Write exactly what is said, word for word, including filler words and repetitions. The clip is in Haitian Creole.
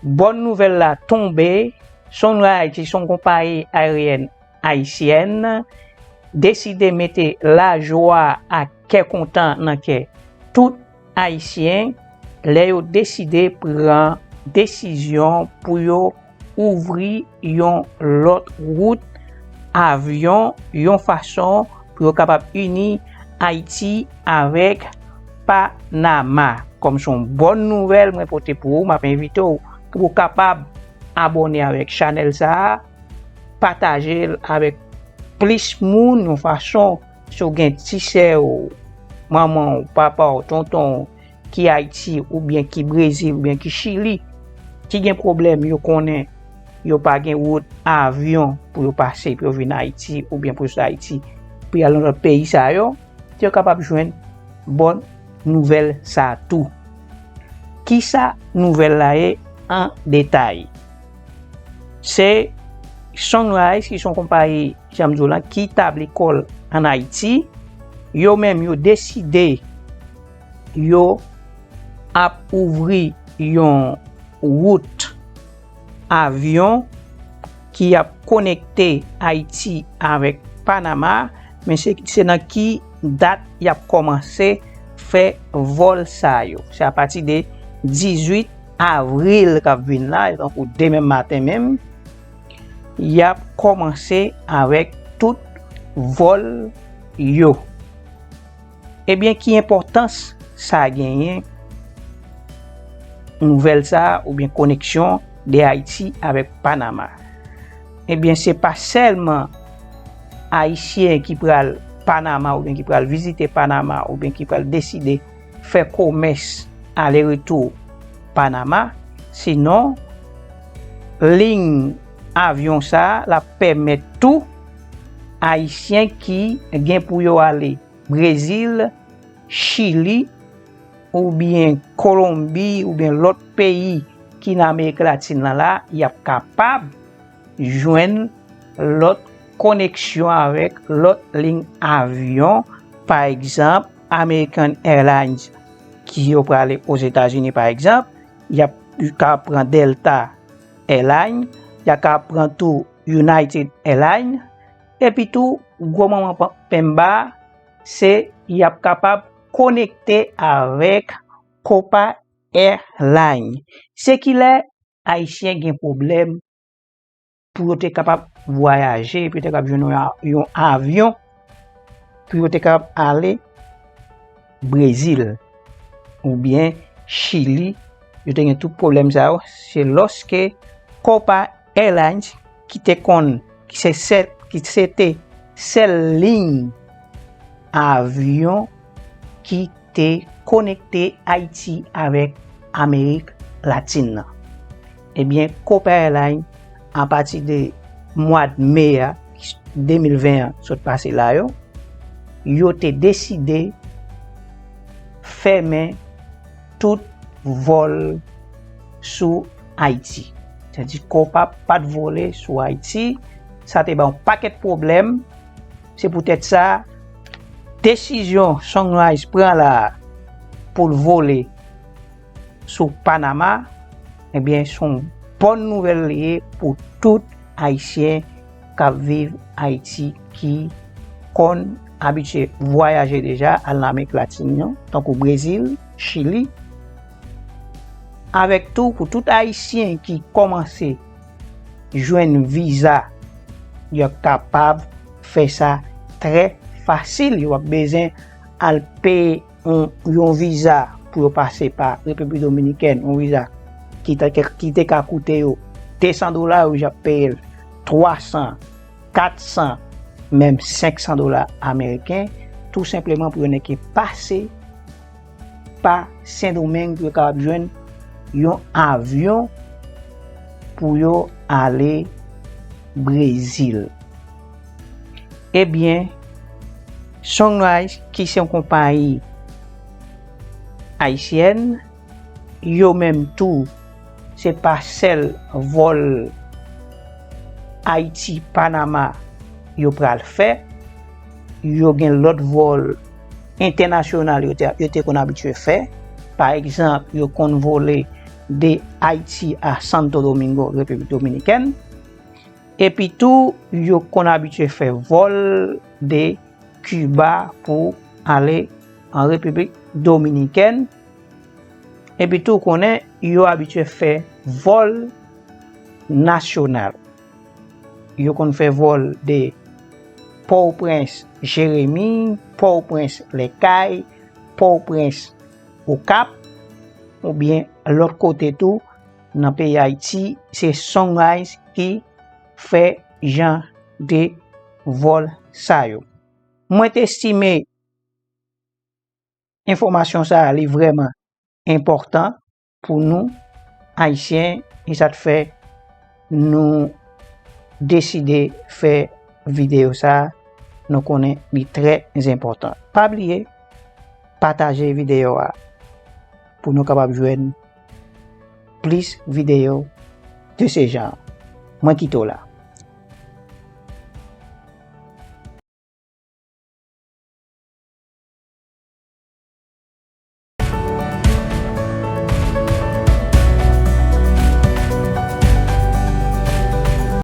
Bòn nouvèl la tonbe, Sunrise, ki se yon konpayi ayeryèn ayisyèn, deside mete lajwa ak kè kontan nan kè tout Ayisyen lè yo deside pran desizyon pou yo ouvri yon lòt wout avyon, yon fason pou yo kapab ini Ayiti avèk Panama. Kòm se yon bòn nouvèl mwen pote pou ou, m ap envite w pou w kapab abòne avèk chanèl sa a, pataje l avèk plis moun yon fason, si w gen ti sè w, manman w, papa w, tonton w ki Ayiti oubyen ki Brezil oubyen ki Chili, ki gen pwoblèm, yo konnen yo pa gen wout avyon pou yo pase, pou yo vin Ayiti oubyen pou yo sot Ayiti pou y al nan lòt peyi sa yo, yo kapab jwenn bòn nouvèl sa a tou. Kisa nouvèl la ye an detay? Se Sunrise, ki se yon konpayi, jan m di w la, ki tabli kò l ann Ayiti. Yo menm, yo deside yo ap ouvri yon wout avyon ki ap konekte Ayiti avèk Panama, men se, se nan ki dat y ap kòmanse fè vòl sa yo. Se apati de dizuit avril k ap vin la, tankou demen maten menm, y ap kòmanse avèk tout vòl yo. Ebyen, ki enpòtans sa genyen, nouvèl sa a, oubyen koneksyon de Ayiti avèk Panama? Ebyen, se pa sèlman Ayisyen ki pral Panama oubyen ki pral vizite Panama oubyen ki pral deside fè komès ale retou Panama, sinon liy avyon sa a, l ap pèmèt tou Ayisyen ki gen pou yo ale Brezil, Chili, oubyen Kolonbi, oubyen lòt peyi ki nan Amerik Latin nan la, y ap kapab jwenn lòt koneksyon avèk lòt liy avyon, pa egzanp, American Airlines, ki yo prale Ozetazini, pa egzanp, y ap ka pran Delta Airlines, y ap ka pran tou United Airlines, epi tou, gwo manman pa-, penba, se y ap kapab konekte avèk Copa Airlines. Se kilè Ayisyen gen pwoblèm pou yo te kapab vwayaje, pou yo te kapab jwenn yon a-, yon avyon, pou yo te kapab ale Brezil oubyen Chili. Yo te gen tout pwoblèm sa yo. Se lòske Copa Airlines, ki te konn, ki se sèl, ki se te sèl liy avyon ki te konekte Ayiti avèk Amerik Latin nan. Ebyen, Copa Airlines, apati de mwa me a, de mil ven an sot pase la yo, yo te deside fèmen tout vòl sou Ayiti. Sètadi Copa pa t vole sou Ayiti. Sa te ba yon pakèt pwoblèm. Se poutèt sa, desizyon Sunrise pran la a pou l vole sou Panama, ebyen, se yon bòn nouvèl li ye pou tout Ayisyen k ap viv Ayiti, ki konn abitye vwayaje deja, al nan Amerik Latin yo, tankou Brezil, Chili. Avèk tou, pou tout Ayisyen ki kòmanse jwenn viza, y ap kapab fè sa trè fasil. Yo p ap bezwen al peye yon, yon viza pou yo pase pa Repiblik Dominikèn, yon viza ki te, ki te ka koute yo de san dola, yo ap peye l twa san, kat san, menm senk san dola ameriken, tou senpleman pou yo nèke pase pa Sendomeng pou yo kapab jwenn yon avyon pou yo ale Brezil. Ebyen, Sunrise, ki se yon konpayi ayisyèn, yo menm tou, se pa sèl vòl Ayiti-Panama yo pral fè. Yo gen lòt vòl entènasyonal yo te, yo te konn abitye fè. Pa egzanp, yo konn vole de Ayiti a Santo Domingo, Repiblik Dominikèn. Epi tou, yo konn abitye fè vòl de Kiba pou ale an Repiblik Dominikèn. Epi tou, konnen yo abitye fè vòl nasyonal. Yo konn fè vòl de Pòtoprens Jeremi, Pòtoprens Lèkay, Pòtoprens Okap, oubyen lòt kote tou nan peyi Ayiti, se Sunrise ki fè jan de vòl sa yo. Mwen te estime enfòmasyon sa a li vrèman enpòtan pou nou Ayisyen, e sa t fè nou deside fè videyo sa a. Nou konnen li trè enpòtan. Pa bliye pataje videyo a pou nou kapab jwenn plis videyo de se jan. Mwen kite w la.